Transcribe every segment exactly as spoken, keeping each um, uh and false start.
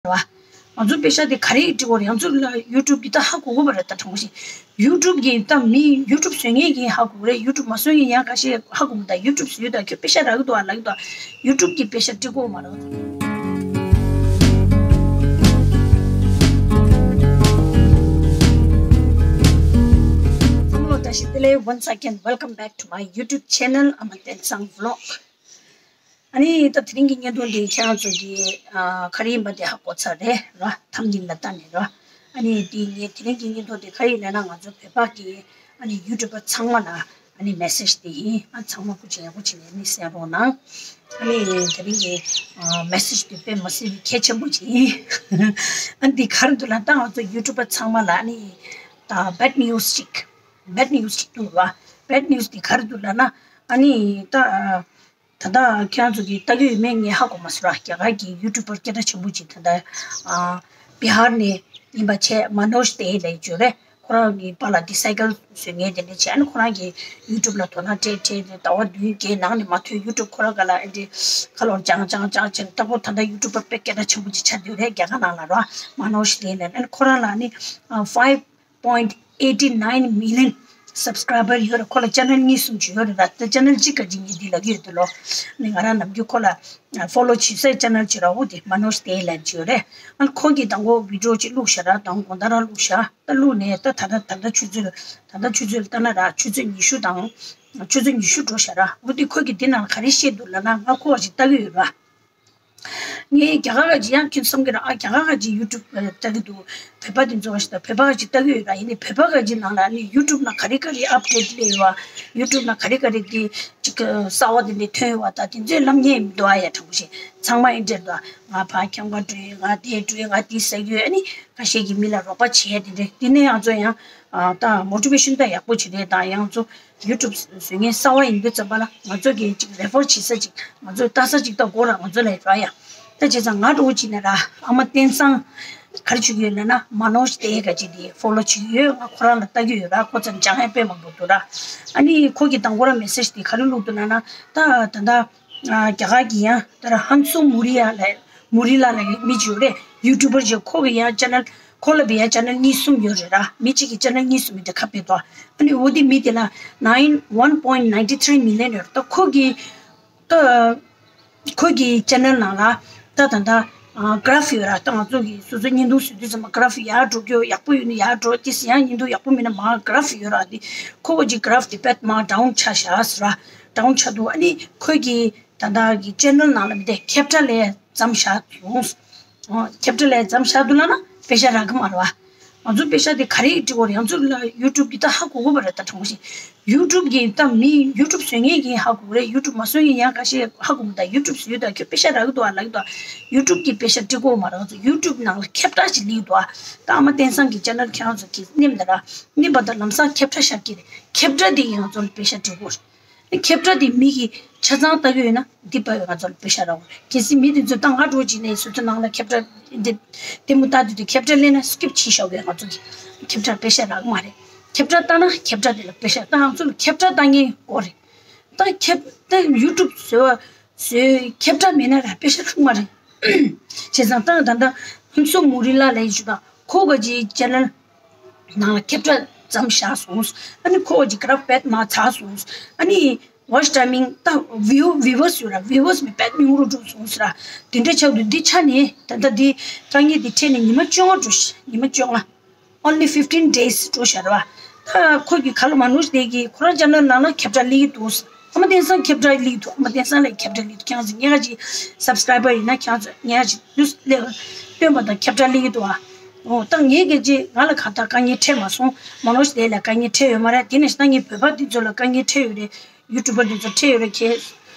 རེད་བ། ང་ཚོ་པེ་ཤ་དེ་ག་རེ་འབྲི་དགོས་རེད། ང་ཚོ་ལ་ཡུ་ཊུབ་གི་ད་ཧ་གོ་གོ་བ་རེད། ད་དྲང་པོ་བཤད། ཡུ་ཊུབ་གི་ད་མི་ཡུ་ཊུབ་བཟོ་མཁན་གྱི་ཧ་གོ་གི་རེད། ཡུ་ཊུབ་མ་བཟོ་མཁན་ཡང་ཁ་ཤས་ཧ་གོ་མི་ད། ཡུ་ཊུབ་བཟོས་ད་ཁྱོད་པེ་ཤ་རག་གི་འདུག་ཨ་ལབ་གི་འདུག་ཡུ་ཊུབ་གི་པེ་ཤ་འབྲི་དགོས་མ་རེད། Hello, བཀྲ་ཤིས་བདེ་ལེགས། Once again, welcome back to my YouTube channel, Ama Tensang Vlog. ཨ་ནི་ད་དེ་རིང་གི་བརྙན་ཐུང་འདི་ཁྱེད་རང་ཚོ་གི་ཨ་ག་རེ་ཡིན་པ་དེ་ཧ་གོ་ཚར་རེད་ར། ཐམ་ནེལ་ལ་ལྟ་ནས་ར། ཨ་ནི་དེ་ངས་དེ་རིང་གི་བརྙན་ཐུང་དེ་ག་རེ་ཡིན་ལབ་ན། ང་ཚོ་བོད་པ་གི་ཨ་ནི་ཡུ་ཊུབ་པ་ཚང་མ་ལ་ཨ་ནི་མེ་སེཇ་དེ་ཡིན། ཨ་ཚང་མ་སྐུ་མཁྱེན་ཡག་པོ་བྱས་ནས་ཨ་ནི་གསན་རོགས་གནང་། ཨ་ནི་དེ་རིང་གི་ཨ་མེ་སེཇ་དེ་དཔེ་མ་སྲིད་པའི་གལ་ཆེན་པོ་ཅིག་ཡིན། ཨ་ནི་དེ་ག་རེ་འདུག་ལབ་ན། ད་ང་ཚོ་ཡུ་ཊུབ་པ་ཚང་མ་ལ་ཨ་ནི་ད་བེཌ་ནིའུ་སི་ཅིག་བེཌ་ནིའུ་སི་ཅིག་འདུག་ར། བེཌ་ནིའུ་སི་དེ་ག་རེ་འདུག་ལབ་ན། ཨ་ནི་ད། ད་ལྟ་ཁྱེད་རང་ཚོ་གིས་ལྟ་གི་ཡོད་མེད་ངས་ཧ་གོ་མ་སོང་ར། རྒྱ་གར་གྱི་ཡུ་ཊུབ་པར་སྐད་གྲགས་ཆེན་པོ་ཅིག་ད་ལྟ་ཨ་བི་ཧར་ནས་ཡིན་པ་བྱས། མ་ནོཇ་དེ་ལབ་ཀྱི་ཡོད་རེད། ཁོ་རང་གི་པཱ་ལགས་དེ་སའི་ཀལ་བཟོ་མཁན་དེ་འདྲ་བྱས། ཨ་ནི་ཁོ་རང་གིས་ཡུ་ཊུབ་ལ་དོ་སྣང་སྤྲད་སྤྲད་དེ་ཟླ་བ་བདུན་བརྒྱད་ནང་ནས་མ་ཐོན། ཡུ་ཊུབ་ཁོ་རང་སྒང་ལ་ཨ་འདྲ་ཁ་ལོར་སྦྱང་སྦྱང་སྦྱང་བྱས། ལྟ་བུ་ད་ལྟ་ཡུ་ཊུབ་པར་དཔེ་སྐད་གྲགས་ཆེན་པོ་ཅིག་ཆགས་བསྡད་ཡོད་རེད། རྒྱ་གར་ནང་ལ་ར། མ་ནོཇ་དེ་ལབ། ཨ་ནི་ཁོ་རང་ལ་ཨ་ནི་ཨ་ཕའིབ་point eighty nine million subscriber ཡོད་རེད། ཁོ་ལ་ཅེ་ནལ་གཉིས་གསུམ་ཅིག་ཡོད་རེད་ར། ད་ཅེ་ནལ་གཅིག་ག་ཅིག་ངས་འདི་ལབ་ཀྱི་ཡོད་དེ་ལོ། ནི་ང་རང་ནམ་རྒྱུན་ཁོ་ལ་ཕོ་ལོ་བྱེད་སའི་ཅེ་ནལ་ཅིག་ར། འོ་དེ་མ་ནོཇ་དེ་ལབ་ཅིག་ཡོད་རེད། ཨ་ཁོ་གིས་དང་པོ་བི་ཌི་ཡོ་ཅིག་བླུགས་ཤག་ར། དང་པོ་དགོང་དག་རང་བླུགས་ཤག་ད་བླུགས་ནས་ད་ད་ད་ད་ད་ཆུ་ཚོད་ད་ད་ཆུ་ཚོད་ལ་ལྟ་ན་ར། ཆུ་ཚོད་ཉི་ཤུ་དང་ཆུ་ཚོད་ཉི་ཤུ་འགྲོ་ཤག་ར། འོ་དེ་ཁོ་གིས་འདི་ནང་ལ་ག་རེ་བཤད་འདུག་ལབ་ན། ང་ཁོ་བ་ཞིག་ལྟ་གི་ཡོད་ར། ངས་རྒྱ་གར་ག་ཅིག་ཡང་ཁྱོད་བསམ་གི་ར། ཨ་རྒྱ་གར་ག་ཅིག་ཡུ་ཊུབ་ལྟ་གི་འདུག་བོད་པ་དེ་ཚོ་བ་ཞིག་ད་བོད་པ་ག་ཅིག་ལྟ་གི་ཡོད་ར། ཡིན་ནའི་བོད་པ་ག་ཅིག་ནང་ལ་ནི་ཡུ་ཊུབ་ནང་ག་རེ་ག་རེ་ཨབ་ཌེཊ་སླེབས་ཡོད་པ། ཡུ་ཊུབ་ནང་ག་རེ་ག་རེ་གི་ཅིག་གསར་བ་དེ་འདྲ་ཐོན་ཡོད་པ། ད་དེ་ཚོའི་ལམ་ཉན་མི་འདུག་ཨ། ཡ་དྲང་པོ་བཤད། ཚང་མ་ཨེ་འདྲ་འདུག་ང་ཕར་ཁྱམས་ཁ་འགྲོ་ཡོད། ང་དེ་འགྲོ་ཡོད། ང་དེ་ཟ་གི་ཡོད། ཨ་ནི་ཁ་ཤས་ཀྱིས་མི་ལ་རོགས་པ་བྱས་དེ་འདྲ། དེ་ནས་ང་ཚོ་ཡང་ད་མོ་ཊི་ཝེ་ཤན་ད་ཡག་པོ་བྱེད་རེད། ད་ཡང་ཚོ་ཡུ་ཊུབ་བཟོ་མཁན་གསར་བ་ཡིན་དུས་ཙམ་པ་ལ་ང་ཚོ་གིས་ཅིག་རེ་ཕར་བྱེད་ས་ཅིག་ང་ཚོ་ལྟ་ས་ཅིག་ད་དགོས་ར། ང་ཚོ་ལ་ར་ཡ། ད་བྱས་ཙང་ང་འདྲ་བོ་ཅིག་ནས་ར། ཨ་མ་བསྟན་བཟང་ག་རེ་བྱེད་ཀྱི་ཡོད་ལབ་ན། མ་ནོཇ་དེ་ག་ཅིག་དེ་ཕོ་ལོ་བྱེད་ཀྱི་ཡོད། ང་ཁོ་རང་ལ་ལྟ་གི་ཡོད་ར། ཁོ་ཚོ་སྦྱང་ཡ་དཔེ་མང་པོ་འདུག་ར། ཨ་ནི་ཁོ་གིས་དང་པོ་ར་མེ་སེཇ་དེ་ག་རེ་བླུགས་འདུག་ལབ་ན། ད་ད་ད་རྒྱ་གར་གྱི་ཡང་ད་ར་ཧན་སུ་མུ་རི་ཡ་ལ་མུ་རི་ལ་ལ་མི་ཅིག་ཡོད་རེད། ཡུ་ཊུབ་པར་ཅིག་ཁོ་གི་ཡང་ཅེ་ནལ་ཁོ་ལ་བི་ཡང་ཅེ་ནལ་གཉིས་གསུམ་ཡོད་རེད་ར། མི་གཅིག་གི་ཅེ་ནལ་གཉིས་གསུམ་མི་དེ་ཁ་ཕྱེ་འདུག་ཨ་ནི་འོ་དེ་མི་དེ་ལ་nine one point nine three million ཡོད་རེད། ད་ཁོ་གི་ད་ཁོ་གི་ཅེ་ནལ་ནང་ལ་ད་ད་ད་གྷ་ར་ཕི་ཡོད་ར། ད་ང་ཚོ་གི་སོ་སོ་བརྙན་ཐུང་བཟོ་དུས་ཙམ་པ་གྷ་ར་ཕི་ཡར་འགྲོ་རྒྱུ་ཡག་པོ་ཡོད་ན་ཡར་འགྲོ། དེ་ཡང་བརྙན་ཐུང་ཡག་པོ་མིན་ན་མར་གྷ་ར་ཕི་ཡོད་ར། དེ་ཁོ་གི་གྷ་ར་ཕི་དེ་དཔེ་མར་ཌའུན་ཆགས་ཤག་ཟེར་ར། ཌའུན་ཆགས་འདུག་ཨ་ནི་ཁོ་གི་ད་ལྟ་གི་ཅེ་ནལ་ནང་ལ་མི་དེ་ཁྱབ་བསྒྲགས་ལས་མཚམས་བཞག་སོང་། ཁྱབ་བསྒྲགས་ལས་མཚམས་བཞག་འདུག་ལབ་ན་པེ་ཤ་རག་གི་མ་རེད་བ། ང་ཚོ་པེ་ཤ་དེ་ག་རེ་འབྲི་དགོས་རེད། ང་ཚོ་ལ་ཡུ་ཊུབ་གི་ད་ཧ་གོ་གོ་བ་རེད། ད་དྲང་པོ་བཤད། ཡུ་ཊུབ་གི་ད་མི་ཡུ་ཊུབ་བཟོ་མཁན་གྱིས་ཧ་གོ་གི་རེད། ཡུ་ཊུབ་མ་བཟོ་མཁན་ཡང་ཁ་ཤས་ཧ་གོ་མི་ད། ཡུ་ཊུབ་བཟོས་ད་ཁྱོད་པེ་ཤ་རག་གི་འདུག་ཨ་ལབ་གི་འདུག་ཡུ་ཊུབ་གི་པེ་ཤ་འབྲི་དགོས་མ་རེད། ང་ཚོ་ཡུ་ཊུབ་ནང་ལ་ཁྱབ་བསྒྲགས་ཅིག་སླེབས་འདུག་ཨ། ད་ཨ་མ་བསྟན་བཟང་གི་ཅེ་ནལ་ཁྱེད་རང་ཚོ་གིས་སླེབས་ད་ར། སླེབས་པ་དང་ལམ་སང་ཁྱབ་བསྒྲགས་བཞག་གི་རེད། ཁྱབ་བསྒྲགས་དེ་གིས་ང་ཚོ་ལ་པེ་ཤ་འབྲི་དགོས་རེད། ཁྱབ་བསྒྲགས་དེ་མི་གིས་ཆ་ཚང་ལྟ་གི་ཡོད་ན་འདི་པ་ང་ཚོ་ལ་པེ་ཤ་རག་གོ། གལ་སྲིད་མི་དེ་ཚོས་ད་ང་འགྲོ་བྱས་ནས་སོ་སོ་ནང་ལ་ཁྱབ་བསྒྲགས་འདི་ལྟད་མོ་ལྟ་དུས་དེ་ཁྱབ་བསྒྲགས་སླེབས་ན་སི་ཀིབ་བྱེད་ཤོག་གི། ང་ཚོ་གི་ཁྱབ་བསྒྲགས་པེ་ཤ་རག་མ་རེད། ཁྱབ་བསྒྲགས་ལྟ་ན་ཁྱབ་བསྒྲགས་དེ་ལ་པེ་ཤ། ད་ང་ཚོ་ལ་ཁྱབ་བསྒྲགས་ལྟ་མཁན་དགོས་རེད། ད་ཁྱབ་ད་ཡུ་ཊུབ་བཟོས་པ་བཟོས་ཁྱབ་བསྒྲགས་མེད་ན་ར་པེ་ཤ་ཐུག་མ་རེད། བྱས་ཙང་ད་ད་ད་ཧན་སོ་མུ་རི་ལ་ལས་ཞུ་དང་ཁོ་ག་ཅིག་ཅེ་ནལ་ནང་ལ་ཁྱབ་བསྒྲགས་མཚམས་བཞག་སོང་། ཨ་ནི་ཁོ་ག་ཅིག་གྷ་ར་ཕི་དཔེ་མར་ཚགས་སོང་། ཨ་ནི་ཝ་ཆི་ཊའི་མིང་ད་བིའུ་བིའུ་ཝར་སི་ཡོད་ར། བིའུ་ཝར་སི་མི་དཔེ་ཉུང་རུ་འགྲོ་སོང་ཟེར་ར། དེ་འདྲ་ཆགས་འདུག་འདི་ཆ་ནས་ད་ལྟ་འདི་དཀའ་ངལ་འདི་འཕྲད་ནས་ཉི་མ་བཅོ་ལྔ་འགྲོ་ཤག་ཉི་མ་བཅོ་ལྔ། Only fifteen days འགྲོ་ཤག་ར་བ། ད་ཁོ་གི་ཁ་ལོ་མ་ནུས་དེ་གི་ཁོ་རང་ཅེ་ནལ་ནང་ལ་ཁྱབ་བསྒྲགས་སླེབས་ཀྱི་འདུག་ཨ་མ་བསྟན་བཟང་ཁྱབ་བསྒྲགས་སླེབས་ཀྱི་འདུག་ཨ་མ་བསྟན་བཟང་ལ་ཁྱབ་བསྒྲགས་སླེབས་ཀྱི་འདུག་ཁྱེད་རང་ཚོ་ཉེ་ག་ཅིག་སབ་སི་ཀ་རའི་བར་ཡིན་ན་ཁྱེད་རང་ཚོ་ཉེ་ག་ཅིག་ལུས་སླེབས་སྟོན་པ་དང་ཁྱབ་བསྒྲགས་སླེབས་ཀྱི་འདུག་ཨ། འོ་ད་ངས་གལ་ཆེ་ང་ལ་གང་ལྟར་དཀའ་ངལ་འཕྲད་མ་སོང་། མ་ནུས་དེ་ལ་དཀའ་ངལ་འཕྲད་ཡོད་མ་རེད། དེ་ནས་ད་ངས་བོད་པ་འདི་ཚོ་ལ་དཀའ་ངལ་འཕྲད་ཡོད་རེད། ཡུ་ཊུབ་པ་འདི་ཚོ་འཕྲད་ཡོད་རེད། ཁྱེད་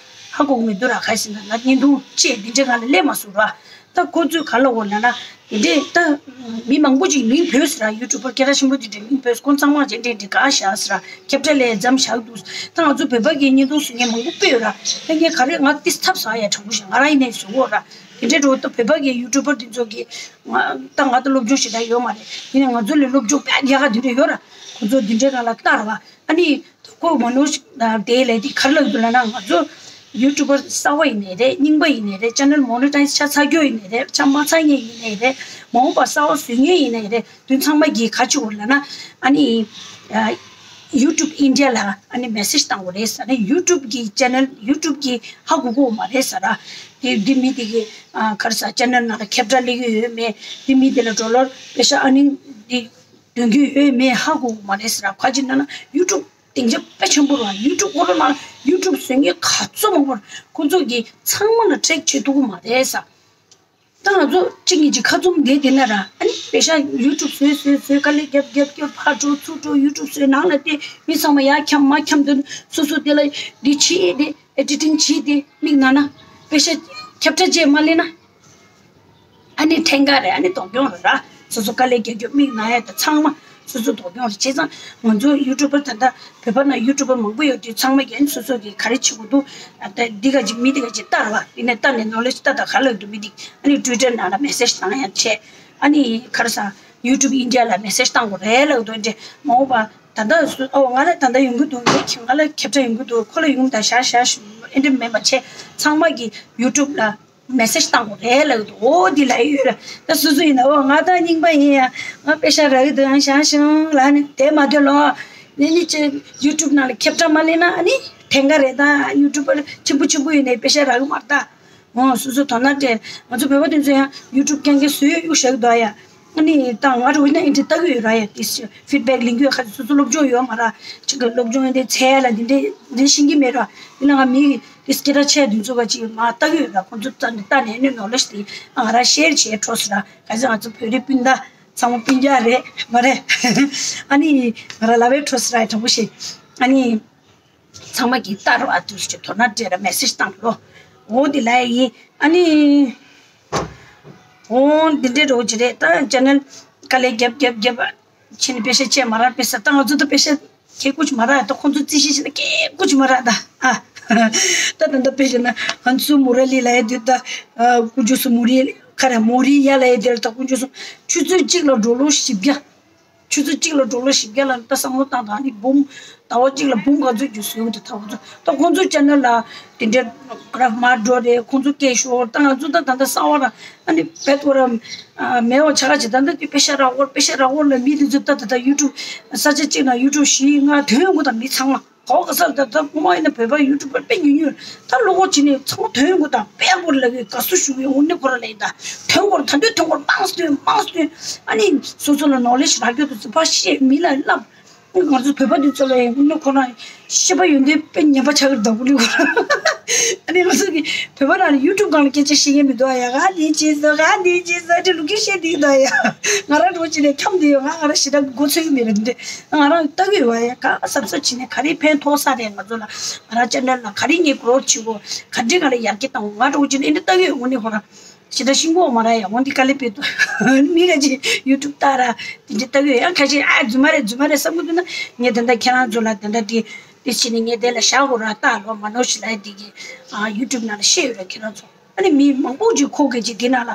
ཧ་གོ་གི་མི་འདུག་ར། ག་རེ་ཟེར་ན་ང་བརྙན་ཐུང་བཅས་འདི་འདྲའི་ང་ལ་སླེབས་མ་སོང་ར། ད་ཁོ་ཚོས་ག་ལབ་དགོས་ལབ་ན། དེ་འདྲས་ད་མི་མང་པོ་ཅིག་མིང་བོས་ཟེར་ར། ཡུ་ཊུབ་པ་སྐད་གྲགས་ཆེན་པོ་དེ་འདྲས་མིང་བོས། ཁོང་ཚང་མ་ཅིག་འདྲས་འདྲས་དགའ་ཤག་ཟེར་ར། ཁྱབ་བསྒྲགས་ལས་མཚམས་བཞག་འདུག་ད་ང་ཚོ་བོད་པ་གི་བརྙན་ཐུང་བཟོ་མཁན་མང་པོ་དཔེ་ཡོད་ར། ད་ངས་ག་རེ་ང་ཏིས་ཐབས་ཟ་ཡ་དྲང་པོ་ཞིག་ང་རང་ཡིན་ནའི་བཟོ་གོ་ར། དེ་འདྲས་འགྲོ་ད་བོད་པ་གི་ཡུ་ཊུབ་པ་འདི་ཚོ་གི་ང་ད་ང་ད་སློབ་སྦྱོང་ཞེ་དྲག་ཡོད་མ་རེད། ཡིན་ནའི་ང་ཚོ་ལས་སློབ་སྦྱོང་དཔེ་རྒྱ་གར་འདི་འདྲས་ཡོད་ར། ཁོ་ཚོ་འདི་འདྲས་ག་ལ་ལྟ་ར་བ། ཨ་ནི་ཁོ་མ་ནུས་དེ་ལས་དེ་ག་རེ་ལབ་འདུག་ལབ་ན། ང་ཚོ་ ཡུ་ཊུབ་པར་གསར་པ་ཡིན་ནའི་རེད། རྙིང་པ་ཡིན་ནའི་རེད། ཅེ་ནལ་མོ་ནི་ཊའི་ཛི་ཆགས་ཚར་རྒྱུ་ཡིན་ནའི་རེད། ཆགས་མ་ཚར་མཁན་ཡིན་ནའི་རེད། མ་འོངས་པར་གསར་པ་བཟོ་མཁན་ཡིན་ནའི་རེད། དེ་ཚང་མ་གིས་ག་རེ་བྱེད་དགོས་ལབ་ན། ཨ་ནི། ཡུ་ཊུབ་ཨིན་ཌི་ཡ་ལ་ཨ་ནི་མེ་སེ་ཇི་བཏང་དགོས་རེད་ཟེར་ནས། ཡུ་ཊུབ་ཀྱི་ཅེ་ནལ། ཡུ་ཊུབ་ཀྱིས་ཧ་གོ་གི་ཡོད་མ་རེད་ཟེར་ར། དེ་འདི་མི་དེ་གི་ཨ་ག་རེ་ཟེར། ཅེ་ནལ་ནང་ལ་ཁྱབ་བསྒྲགས་སླེབས་ཀྱི་ཡོད་མེད། འདི་མི་དེ་ལ་ཌོ་ལར་པེ་ཤ་ཨར་ནིང་འདི་འདོན་གྱི་ཡོད་མེད་ཧ་གོ་གི་མ་རེད་ཟེར་ར། ག་ཅི་ན་ན་ཡུ་ཊུབ་སྡིངས་ཆ་དཔེ་ཆེན་པོ་རེད་བ། ཡུ་ཊུབ་ཁོ་རང་ནང་ཡུ་ཊུབ་བཟོ་མཁན་ག་ཚོད་མང་པོ་རེད། ཁོ་ཚོ་གིས་ཚང་མ་ལ་ཊེག་བྱེད་ཐུབ་ཀྱི་མ་རེད་ཟེར། ད་ང་ཚོ་གཅིག་གཉིས་ཀྱི་ཁ་བཙུམ་བསྡད་དེ་ན་ར། ཨ་ནི་པེ་ཤ་ཡུ་ཊུབ་བཟོས་བཟོས་བཟོས། དཀའ་ལས་རྒྱབ་རྒྱབ་རྒྱབ། ཕར་འགྲོ་ཚུར་འགྲོ། ཡུ་ཊུབ་བཟོས། ནང་ལ་བལྟས། མི་ཚང་མ་ཡར་འཁྱམས་མར་འཁྱམས། དེ་སོ་སོ་དེ་ལ་འདི་བྱས་ཏེ། ཨེ་ཌི་ཊིང་བྱས་ཏེ། མིག་ན་ན། པེ་ཤ་ཁྱབ་བསྒྲགས་བྱས་མ་སླེབས་ན། ཨ་ནི་ཕྲན་ག་རེད། ཨ་ནི་སྡུག་གྱོང་རེད་ར། སོ་སོ་དཀའ་ལས་རྒྱག་རྒྱུ། མིག་ན་ཡ་དང་ཚང་མ་སོ་སོ་སྡུག་གྱོང་རེད། བྱས་ཙང་ང་ཚོ་ཡུ་ཊུབ་པར་ད་ལྟ་བོད་པ་ནང་ཡུ་ཊུབ་པར་མང་པོ་ཡོད་དུས། ཚང་མ་གིས་ཨ་ནི་སོ་སོ་གིས་ག་རེ་བྱེད་དགོས་འདུག། ཨ་ད་འདི་ག་ཅིག་མི་འདི་ག་ཅིག་ལྟ་ར་བ། དེ་ནས་ལྟ་ནས་ནོ་ལེ་ཇི་ལྟ། ད་ག་ལབ་འདུག་མི་འདི། ཨ་ནི་ཊུའི་ཊར་ནང་ལ་མེ་སེ་ཇི་བཏང་ཡ་བྱས། ཨ་ནི་ག་རེ་ཟེར། ཡུ་ཊུབ་ཨིན་ཌི་ཡ་ལ་མེ་སེ་ཇི་བཏང་དགོས་རེད་ལབ་འདུག་འདྲ། མ་འོངས་པ་ད་ལྟ་སུ། ཨོ། ང་ལ་ད་ལྟ་ཡོང་གི་འདུག། ངས་ང་ལ་ཁྱབ་བསྒྲགས་ཡོང་གི་འདུག། ཁོ་ལ་ཡོང་། ད་བཞག་བཞག་ཨེ་འདྲ་མེད་པ་བྱས། ཚང་མ་གིས་ཡུ་ཊུབ་ལ་མེ་སེ་ཇི་བཏང་དགོས་རེད་ལབ་འདུག། འོ་འདི་ལབ་ཡོད་ར། ད་སོ་སོ་ཡིན་ན། འོ་ང་ད་རྙིང་པ་ཡིན་ཡ། ང་པེ་ཤ་རག་གི་འདུག། ཨང་། བཞག་ཤོག་ལབ་ནས་བསྡད་མ་སྡོད་ལོ། ནི་ནི་ཅི་ཡུ་ཊུབ་ནང་ལ་ཁྱབ་བསྒྲགས་མ་སླེབས་ན། ཨ་ནི་ཕྲན་ག་རེད། ད་ཡུ་ཊུབ་པར་ཆེན་པོ་ཆེན་པོ་ཡིན་ནའི་པེ་ཤ་རག་གི་མ་རེད་ད། འོ་སོ་སོ་དོ་སྣང་སྤྲད། ང་ཚོ་བོད་པ་དེ་ཚོ་ཡང་ཡུ་ཊུབ་རྐྱང་རྐྱང་བཟོས་གཡུག་བཞག་གི་འདུག་ཡ། ཨ་ནི་ད་ང་རང་ཡིན་ན་ཨེ་འདྲ་ལྟ་གི་ཡོད་ར་ཡ། དེ་ཕིཌ་བེག་ལེན་གྱི་ཡོད། ཁ་སོ་སོ་སློབ་སྦྱོང་ཡོད་མ་ར། ཅིག་གི་སློབ་སྦྱོང་ཡོད་དེ་འཚལ་ལ་འདི་འདྲ་འདི་ཤེས་ཀྱི་མེད་ར། ཡིན་ན་ང་མི་དེ་སྐད་གྲགས་ཆེ་དེ་ཚོ་ག་ཅིག་མར་ལྟ་གི་ཡོད་ར། ཁོང་ཚོ་ལྟ་ནས་ལྟ་ནས་ཨ་ནི་ནོ་ལེ་ཇི་དེ་ང་རང་ཤེར་བྱས་འཕྲོ་སོང་ར། ག་ཚོད་ང་ཚོ་བོད་རིགས་སྤུན་ཟླ་ཚང་མ་སྤུན་ཀྱག་རེད་མ་རེད། ཨ་ནི་ང་རང་ལབ་པའི་འཕྲོ་སོང་ར། དྲང་པོ་བཤད། ཨ་ནི། ཚང་མ་གིས་ལྟ་རོགས། ཨ་དུས་ཅིག་དོ་སྣང་སྤྲད་ར། མེ་སེ་ཇི་བཏང་རོགས། འོ་འདི་ལབ་ཡིན། ཨ་ནི། འོ་འདི་འདྲའི་རོགས་ཅིག་རེད། ད་ཅེ་ནལ་དཀའ་ལས་རྒྱབ་རྒྱབ་རྒྱབ་ཕྱིན་ནས་པེ་ཤ་བཅད་མ་རག་པེ་ཤ། ད་ང་ཚོ་ད་པེ་ཤ་ཁེ་ཀུ་ཅིག་མ་རག་ཡ། ད་ཁོང་ཚོ་རྩིས་ཞིབ་བྱས་ན་ཁེ་ཀུ་ཅིག་མ་རག་ད། ཨ། ད་ད་ད་པེ་ཤ་ན་ང་ཚོ་མུ་ར་ལི་ལབ་ཡ་དུས། ད་ཀུ་ཅུ་སུ་མུ་རི་ཁ་ར་མུ་རི་ཡ་ལབ་ཡ་དེ་ལ། ད་ཀུ་ཅུ་སུ་ཆུ་ཚོད་གཅིག་ལ་ཌོ་ལར་བཞི་བརྒྱ། ཆུ་ཚོད་གཅིག་ལ་ཌོ་ལར་བཞི་བརྒྱ་ལ། ད་བསམ་བློ་བཏང་དང་། ཨ་ནི་འབུམ་ཟླ་བ་གཅིག་ལ་འབུམ་ག་ཚོད་ཅིག་བཟོས་ཡོང་དུས། ད་ཁོང་ཚོ། ད་ཁོང་ཚོའི་ཅེ་ནལ་ལ་དེ་འདྲའི་གྲབས་མར་འགྲོ་རེད། ཁོང་ཚོ་སྐད་ཤོར། ད་ང་ཚོ་ད་ད་ལྟ་གསར་པ་ར། ཨ་ནི་བེད་ཁོ་ར་མེད་པ་ཆགས་ཀྱི། ད་ལྟ་དེ་པེ་ཤ་རག་གོ་ར། པེ་ཤ་རག་གོ་ར་ལ་མི་དེ་ཚོ་ད་ད་ད་ཡུ་ཊུབ་ས་ཆ་གཅིག་ནང་ཡུ་ཊུབ་བཞི་ལྔ་ཐོན་དགོས། ད་མི་ཚང་མ། གོ་ག་ས་ད་ད་ངོ་མ་ཡིན་ན་བོད་པ་ཡུ་ཊུབ་པར་དཔེ་ཉུང་ཉུང་། ད་བློ་ཁོག་བྱས་ནས་ཚང་མ་ཐོན་དགོས། ད་དཔེ་ཡག་པོ་རེད་ལབ་ཀྱི། དགའ་བསུ་ཞུ་གི་ཡོད། དངོས་གནས་ཁོ་རང་ལབ་ཡིན། ད་ཐོན་དགོས་རེད། ད་འདོད་ཐོན་དགོས་རེད། མང་ཙམ་ཐོན། མང་ཙམ་ཐོན། ཨ་ནི་སོ་སོ་ལ་ནོ་ལེ་ཇི་རག་རྒྱུ་དེ་ཚོ་ཕར་བཤད། མི་ལ་བསླབ། ང་ཚོ་བོད་པ་འདི་ཚོ་ལ་ཡང་དངོས་གནས་ཁོ་རང་ཤེས་པ་ཡོན་ཏན་དཔེ་ངན་པ་ཆགས་ཀྱི་རེད། ད་དངོས་གནས་ཁོ་རང་། ཨ་ནི་ང་ཚོ་གི་བོད་པ་རང་ལ་ཡུ་ཊུབ་སྒང་ལ་སྐད་ཆ་བཤད་མཁན་མི་འདུག་ཨ་ཡ། ག་འདི་བྱས་སོང་། ག་འདི་བྱས་སོང་། ཨ་ནི་ལོ་རྒྱུས་བཤད་བསྡད་ཀྱི་འདུག་ཨ་ཡ། ང་རང་འདྲ་བོ་བྱས་ནས་འཁྱམས་བསྡད་ཡོད། ང་ང་རང་ཞེ་དྲག་མགོ་ཚོད་ཀྱི་མེད་རེད། འདི་ང་རང་ལྟ་གི་ཡོད་ཨ་ཡ། ག་གཟབ་གཟབ་བྱས་ནས་ག་རེ་ཕན་ཐོགས་ས་རེད། ང་ཚོ་ལ། ང་རང་ཅེ་ནལ་ལ་ག་རེ་ངས་གོ་རོགས་བྱེད་དགོས། ག་འདྲས་ང་ལ་ཡར་རྒྱས་གཏོང་དགོས། ང་འདྲ་བོ་བྱས་ནས་འདི་ལྟ་གི་ཡོད། དངོས་གནས་ཁོ་རང་ཞེ་དྲག་ཤེས་ཀྱི་ཡོད་མ་རེད་ཡ། འོ་འདི་དཀའ་ལས་སྤྲད་འདུག། མི་ཁ་ཅིག་ཡུ་ཊུབ་ལྟ་ར་དེ་འདྲ་ལྟ་གི་ཡོད། ཡང་ཁ་ཅིག་ཨ་རྫུན་མ་རེད། རྫུན་མ་རེད་བསམ་གྱི་འདུག་ན། ངས་ད་ལྟ་ཁྱེད་རང་ཚོ་ལ་ད་ལྟ་འདི་འདི་བྱས་ནས་ངས་དེ་ལ་བཞག་དགོས་ར། ལྟ་ལོ། མ་ནོར་ཞིག་ལ་འདི་གི་ཨ་ཡུ་ཊུབ་ནང་ལ་བཤད་ཡོད་ར། ཁྱེད་རང་ཚོ། ཨ་ནི་མི་མང་པོ་ཅིག་ཁོ་གི་ཅིག་འདི་ནང་ལ་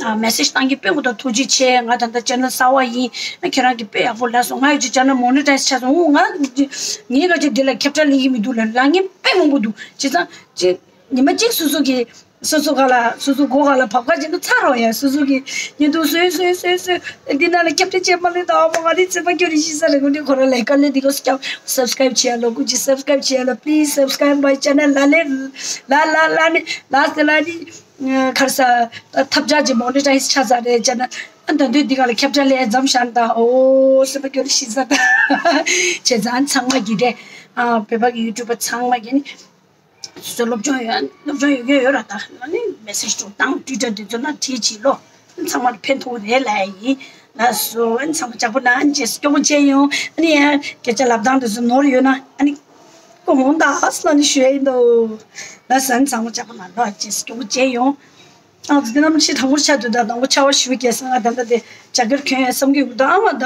ཨ་མེ་སེ་ཇི་བཏང་གི། དཔེ་ཁོ་ད་ཐུགས་རྗེ་ཆེ། ང་ད་ལྟ་ཅེ་ནལ་གསར་པ་ཡིན། ཨ་ཁྱེད་རང་གི་དཔེ་ཡག་པོ་ལབ་སོང་། ང་ཡི་ཅིག་ཅེ་ནལ་མོ་ནི་ཊའི་ཛི་ཆགས་སོང་། འོ་ང་ངས་ག་ཅིག་འདི་ལ་ཁྱབ་བསྒྲགས་ལེན་གྱི་མི་འདུག་ལབ་ལབ་མཁན་དཔེ་མང་པོ་འདུག། བྱས་ཙང་ཅིག་ཉི་མ་གཅིག་སོ་སོ་གི་སོ་སོ་ག་ལ་སོ་སོ་མགོ་ག་ལ་བབས་ཁ་ཅིག་ན་ཚར་རོ་ཡ། སོ་སོ་གི་བརྙན་ཐུང་བཟོས་བཟོས་བཟོས་བཟོས། འདི་ནང་ལ་ཁྱབ་བསྒྲགས་བྱས་མ་ལེན་དང་། ཨ་མ། ང་ནི་ཚེ་མ་སྐྱོ་རེ་ཤི་ས་རེད། ཁོ་འདི་ཁོ་རང་ལ་དཀའ་ལས་འདི་ག་སྐྱབས། སབ་སི་ཀ་རེབ་བྱེད་ཡ་ལོ། སྐུ་མཁྱེན་སབ་སི་ཀ་རེབ་བྱེད་ཡ་ལོ། Please subscribe my channel. ལ་ལེ་ལ་ལ་ལ་ནི་ལ་སེ་ལ་ནི་ཁར་ས་ཐབས་ཆག་ཅིག་མོ་ནི་ཊའི་ཛི་ཆགས་ས་རེད། ཅེ་ནལ་ཨ་ད་དུས་འདི་ག་ལ་ཁྱབ་བསྒྲགས་ལས་མཚམས་བཞག་ན་ད། ཨོ་ཚེ་མ་སྐྱོ་རེ་ཤི་ས་ད། བྱས་ཙང་ཚང་མ་གི་རེད། ཨ་བོད་པ་གི་ཡུ་ཊུབ་པ་ཚང་མ་གི་ནི། སོ་སོ་སློབ་སྦྱོང་ཡོད། སློབ་སྦྱོང་ཡོད་མཁན་ཡོད་ར། ད་ཨ་ནི་མེ་སེ་ཇི་འདྲ་བཏང་། ཊུའི་ཊར་འདི་ཚོ་ན་བྲིས་བྱས་ལོ། ཚང་མར་ཕན་ཐོགས་རེད་ལབ་ཡ་ཡིན། ལགས་སོ། ཨ་ནི་ཚང་མ་ཅག་པོ་གནང་། རྗེས་སུ་སྐྱོ་པོ་བྱས་ཡོང་། ཨ་ནི་ཡང་སྐད་ཆ་ལབ་སྟངས་འདི་ཚོ་ནོར་ཡོད་ན་ཨ་ནི་ཀོ་མོན་ཊི་ལ་ནི་ཞུ་ཡ་ཡིན་ད། ལགས་སོ། ཨ་ནི་ཚང་མ་ཅག་པོ་གནང་རོགས། རྗེས་སུ་སྐྱོ་པོ་བྱས་ཡོང་། ཨ་ཙི་དེ་གནམ་གཤིས་གྲང་མོ་ཆགས་འདུག། ད་དང་པོ་ཆར་པ་ཞེ་པོ་བརྒྱབ་སོང་། ང་ད་ལྟ་དེ་ཇེ་ཀེཊ་གྱོན་ཡ་བསམ་གྱི་ཡོད། ད་ཨ་མ་ད་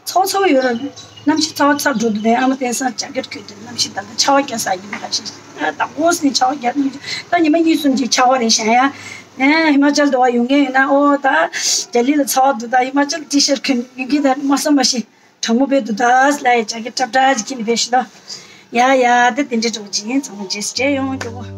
ཚ་བ་ཚ་བ་ཡོད་ར། གནམ་གཤིས་ཚ་བ་ཚ་འགྲོ་འདུག་རེད། ཨ་མ་དེང་སང་ཇེ་ཀེཊ་གྱོན་དུས་གནམ་གཤིས་ད་ལྟ་ཆར་པ་བརྒྱབ་ས་ཡིན་པ་ཞིག། ཨ་ད་གོང་སེང་ཆར་པ་བརྒྱབ་ནས་ད་ཉི་མ་གཉིས་གསུམ་ཅིག་ཆར་པ་རེད་བཞག་ཡ། ཨེ་ཧི་མ་ཅལ་དུ་བ་ཡོང་མཁན་ཡོད་ན། ཨོ་ད་རྒྱ་གླིང་ལ་ཚ་བ་འདུག། ད་ཧི་མ་ཅལ་ཊི་ཤར་གྱོན་ཡོང་གི། ད་མ་བསམ་པ་ཞིག་གྲང་མོ་དཔེ་འདུག། ད་ལ་ཡ་ཇེ་ཀེཊ་ཊབ་ཊབ་ཅིག་གྱོན་ནས་ཕེབས་ཤིག་ལོ། ཡ་ཡ། ད་དེ་འདྲ་འགྲོ་གི་ཡིན། ཚང་མ་རྗེས་སུ་མཇལ་ཡོང་། སྐྱོ་པོ།